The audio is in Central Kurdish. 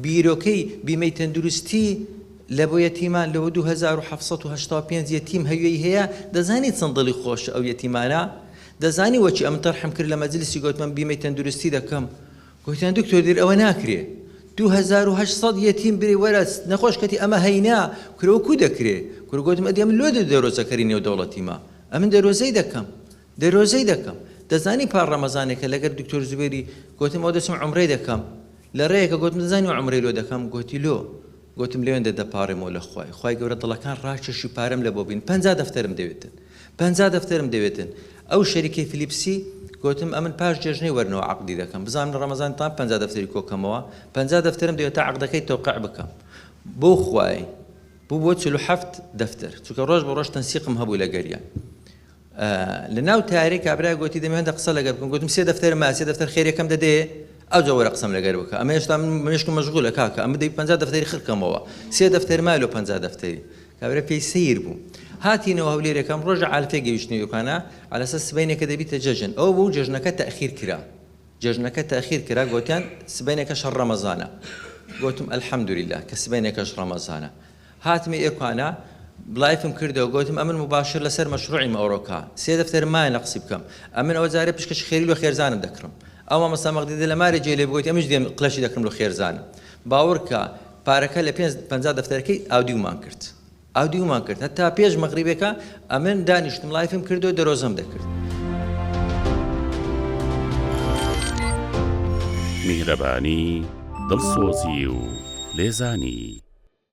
بیرۆکەی بیمەی تەندروستی لە بۆ یەتیمان لەوە 2785 یەتیم هەویەی هەیە دەزانی چەند دڵی خۆشە ئەو یەتیمانە دەزانی وەچی ئەمن تەرحم کرد لە مەجلسی گۆتم ئەمن بیمەی تەندروستی دەکەم گۆتیان دکتۆر دیر ئەوە ناکرێ 2800 یەتیم برێ وەرە نەخۆش کەتی ئەمە هەینا کورە وەکو دەکرێ کورە گۆتم ئەدی ئەمن لۆ دەرۆزەکەری نێودەوڵەتیمە ئەمن دەرۆزەی دەکەم دەرۆزەی دەکەم دەزانی پار ڕەمەزانێکە لەگەر دکتۆر زوبێری گۆتم ئەوە دەچم عومرەی دەکەم لە ڕێیەکە گۆتم دەزانی عومرەی لۆ دەکەم گۆتی لۆ گۆتم لەوێندە دەپاڕێمەوە لە خوای خوای گەورە دڵەکان ڕاکێشی پارەم لە بۆ بین 50 دەفتەرم دەوێتن 50 دەفتەرم دەوێتن ئەو شەریکەی فلیپسی گۆتم ئەمن پاش جێژنەی وەرنەوە عەقدی دەکەم بزانم لە ڕەمەزان تام 50 دەفتەری کۆکەمەوە 50 دەفتەرم دەوێت تا عەقدەکەی تەوقع بکەم بۆ خوای بوو بۆ 47 دەفتەر چونکە ڕۆژ بە ڕۆژ تەنسیقم هەبوو لە گەریان لە ناو تارێ کابرا گۆتی دەمێ هەندە قسە لەگەر بکەم گوتم سێ دەفتەر ما سێ دەفتەر خێرەکەم دەدێ ئەو جا وەرە قسەم لەگەر بکە ئەمە هێشتا من مێشکم مەشغولە کاکە ئەمە دەی 50 دەفتەری خڕکەمەوە سێ دەفتەر ما لۆ 50 دەفتەری کابرا پێی سەیر بوو هاتینەوە هەولێرەکەم ڕۆژە عالفێ گەیشتنی دوکانە عەلەسە سبەینێکە دەبیتە جەژن ئەو بوو جەژنەکە تەئخیر کرا جەژنەکە تەئخیر کرا گۆتیان سبەینێکەش هەر ڕەمەزانە گۆتم الحمدللە کە سبەینێکەش ڕەمەزانە هاتمە ئێکوانا لایفم کردەوە گۆتم ئەمن موباشر لەسەر مەشروعیم ئەوڕۆکە سێ دەفتەرم مایە نەقسی بکەم ئەمن ئەوە جارێ پشکەشی خێری لۆ خێرزانم دەکڕم ئەو مامۆستا مەغدیدە لە مارێ جێ لێ بگۆتی ئەمنیش دێم قلەشی دەکڕم لۆ خێرزانم باوەڕکە پارەکە لە پێنج 50 دەفتەرەکەی ئاودیومان کرد ئاودیومان کرد هەتا پێش مەغریبێکە ئەمن دانیشتم لایفم کردو دەرۆزەم دەکرد. میهرەبانی، دڵسۆزی و لێزانی.